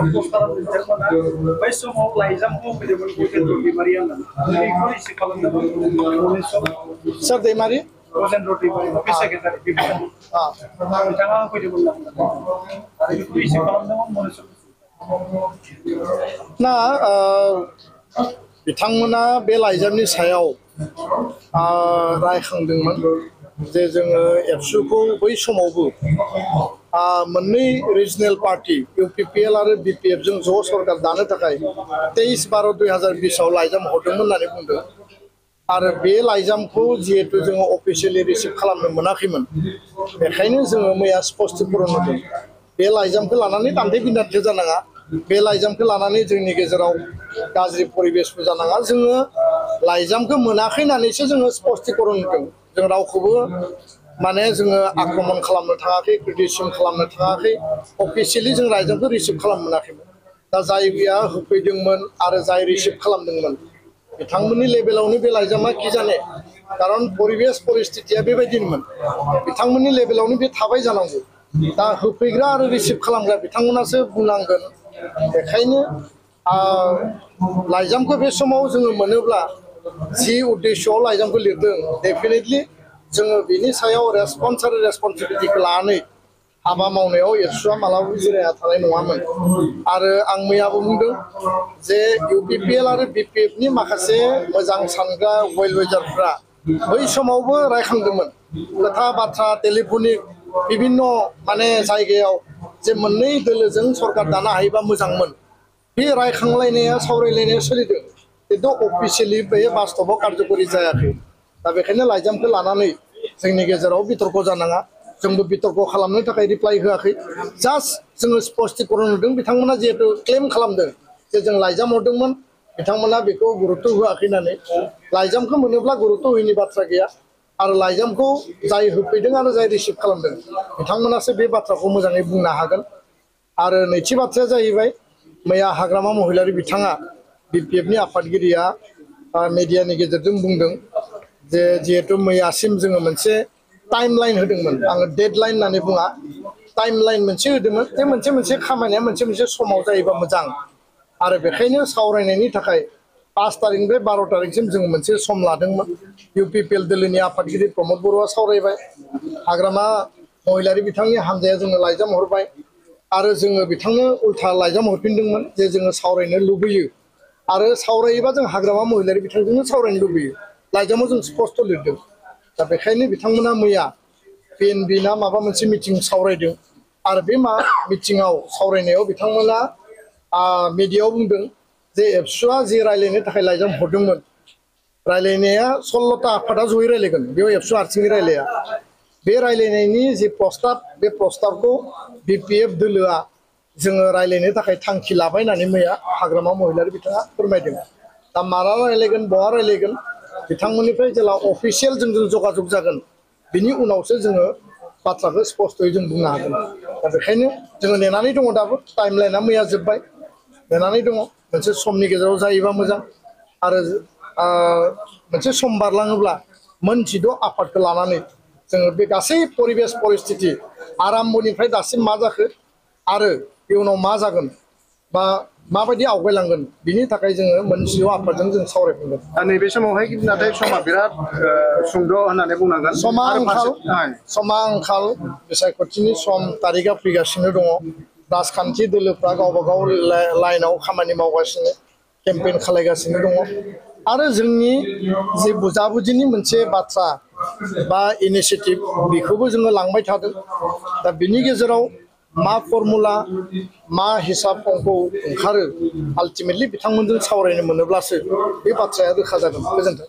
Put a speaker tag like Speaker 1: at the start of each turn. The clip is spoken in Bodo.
Speaker 1: propose खालामदों बिथांमोना बै समाव लाइजामखौ होफैदोंमोन गजेन्द्र दैमारिया बेखौ रिसिभ खालामदोंमोन
Speaker 2: सोर दैमारि
Speaker 1: गजेन्द्र दैमारि अफिस सेक्रेटारि बिथाङा होफैदोंमोन आरो बेखौ रिसिभ खालामदोंमोन मनिसर
Speaker 2: ना बिथांमोना बे लाइजामनि सायाव रायखांदोंमोन जे जोङो एबसुखौ बै समावबो मोननै रिजनेल पार्टी इउपिपिएल आरो बिपिएफ जों ज' सरकार दानो थाखाय 23/12/2020 लाइजाम हरदोंमोन होननानै बुंदों आरो बे लाइजामखौ जिहेतु जोङो अफिसियेलि रिसिभ खालामनो मोनाखैमोन बेखायनो जोङो मैया स्पष्टीकरण होदों बे लाइजामखौ लानानै दान्थे बिदान्थे जानाङा बे लाइजामखौ लानानै जोंनि गेजेराव गाज्रि परिबेसबो जानाङा जोङो लाइजामखौ मोनाखै होननानैसो जोङो स्पष्टीकरण होदों जों रावखौबो माने जोङो आक्रमण खालामनो थाङाखै क्रिटिसिजम खालामनो थाङाखै अफिसियेलि जों लाइजामखौ रिसिभ खालामनो मोनाखैमोन दा जायगाया होफैदोंमोन आरो जाय रिसिभ खालामदोंमोन बिथांमोननि लेभेलावनो बे लाइजामा कि जाने खारन परिबेस परिस्थितिया बेबायदिमोन बिथांमोननि लेभेलावनो बे थाबाय जानांगौ दा होफैग्रा आरो रिसिभ खालामग्रा बिथांमोनासो बुंनांगोन बेखायनो लाइजामखौ बे समाव जोङो मोनोब्ला जि उद्देश्यआव लाइजामखौ लिरदों डेफिनेटलि जोङो बिनि सायाव रेसपन्स आरो रेसपन्सिबिलिटिखौ लानानै हाबा मावनायाव एबसुआ मालाबाबो जिरायना थानाय नङामोन आरो आं मैयाबो बुंदों जे इउपिपिएल आरो बिपिएफनि माखासे मोजां सानग्रा वेल विजारफ्रा बै समावबो रायखांदोंमोन खोथा बाथ्रा टेलिफनिक बिभिन्न माने जायगायाव जे मोननै दोलोजों सरकार दानो हायोबा मोजांमोन बे रायखांलायनाया सावरायलायनाया सोलिदों खिन्थु अफिसियेलि बे बास्तबाव कार्यकरि जायाखै दा बेखायनो लाइजामखौ लानानै जोंनि गेजेराव बितर्क जानाङा जोंबो बितर्क खालामनो थाखाय रिप्लाइ होआखै जास्ट जोङो स्पष्टीकरण होदों बिथांमोना जिहेतु क्लेम खालामदों जे जों लाइजाम हरदोंमोन बिथांमोना बेखौ गुरुत्व होआखै होननानै लाइजामखौ मोनोब्ला गुरुत्व होयैनि बाथ्रा गैया आरो लाइजामखौ जाय होफैदों आरो जाय रिसिभ खालामदों बिथांमोनासो बे बाथ्राखौ मोजाङै बुंनो हागोन आरो नैथि बाथ्राया जाहैबाय मैया हाग्रामा महिलारि बिथाङा बिपिएफनि आफादगिरिया मिडियानि गेजेरजों बुंदों जे जिहेतु मैयासिम जोङो मोनसे टाइमलाइन होदोंमोन आङो डेडलाइन होननानै बुङा टाइमलाइन मोनसे होदोंमोन बे मोनसे खामानिया मोनसे समाव जायोबा मोजां आरो बेखायनो सावरायनायनि थाखाय 5 तारिखनिफ्राय 12 तारिखसिम जों मोनसे सम लादोंमोन इउपिपिएल दोलोनि आफादगिरि प्रमद बरुवा सावरायबाय हाग्रामा महिलारि बिथांनि हानजाया जोंनो लाइजाम हरबाय आरो जोङो बिथांनो उल्था लाइजाम हरफिनदोंमोन जे जोङो सावरायनो लुबैयो आरो सावरायोबा जों हाग्रामा महिलारि बिथांजोंनो सावरायनो लुबैयो लाइजामाव जों स्पष्ट लिरदों दा बेखायनो बिथांमोना मैया पिएनबि ना माबा मोनसे मिटिं सावरायदों आरो बे मिटिङाव सावरायनायाव बिथांमोना मिडियायाव बुंदों जे एबसुआ जे रायलायनो थाखाय लाइजाम हरदोंमोन रायलायनाया 16ता आफादा जयै रायलायगोन बेयाव एबसु हारसिङै रायलाया बे रायलायनायनि जे प्रस्ताब बे प्रस्ताबखौ बिपिएफ दोलोआ जोङो रायलायनो थाखाय थांखि लाबाय होननानै मैया हाग्रामा महिलारि बिथाङा फोरमायदों दा माला रायलायगोन बहा रायलायगोन बिथांमोननिफ्राय जेला अफिसियेल जों जगाजग जागोन बिनि उनावसो जोङो बाथ्राखौ स्पष्टयै जों बुंनो हागोन दा बेखायनो जोङो नेनानै दङ दाबो टाइमलाइना मैया जोब्बाय नेनानै दङ मोनसे समनि गेजेराव जायोबा मोजां आरो मोनसे सम बारलाङोब्ला मोन 16 आफादखौ लानानै जोङो बे गासै परिबेस परिस्थिति आराम्भनिफ्राय दासिम मा जाखो आरो इयुनाव मा जागोन बा माबायदि आवगायलांगोन बिनि थाखाय जोङो मोन 16 आफादजों जों सावरायफिनगोन
Speaker 1: नैबे समावहाय नाथाय समा बिराद सुंद' होननानै बुंनांगोन
Speaker 2: समा आंखाल बिसायख'थिनि सम तारिखआ फैगासिनो दङ राजखान्थि दोलोफ्रा गावबा गाव लाइनाव खामानि मावगासिनो केम्पेइन खालायगासिनो दङ आरो जोंनि जे बुजाबुजिनि मोनसे बाथ्रा बा इनिशिएटिभ बेखौबो जोङो लांबाय थादों दा बिनि गेजेराव मा फर्मुला मा हिसाब अंक ओंखारो आल्टिमेटलि बिथांमोनजों सावरायनो मोनोब्लासो बे बाथ्राया रोखा जागोन गोजोन्थों